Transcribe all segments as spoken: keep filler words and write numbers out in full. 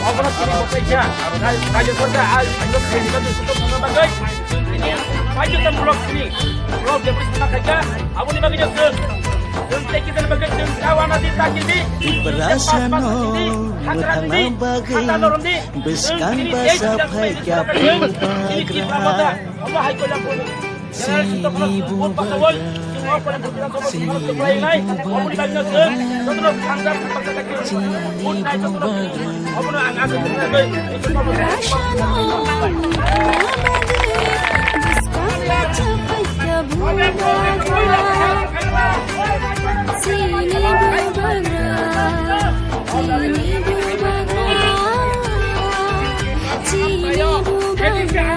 Obono tini bo kaisa, rajyo sorkar a, bagwi, bagwi, bagwi, bagwi, bagwi, bagwi, aboni bagwi no chwng, chwng tei kisa bagwi chwng kawana di, takil di, Tiprasano mwthangna bagwi bwskang basa phaikha bubagra. Chini bubagra, chini bubagra, chini bubagra. Chini bubagra, chini bubagra, chini bubagra.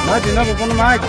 Mati na bukan mic.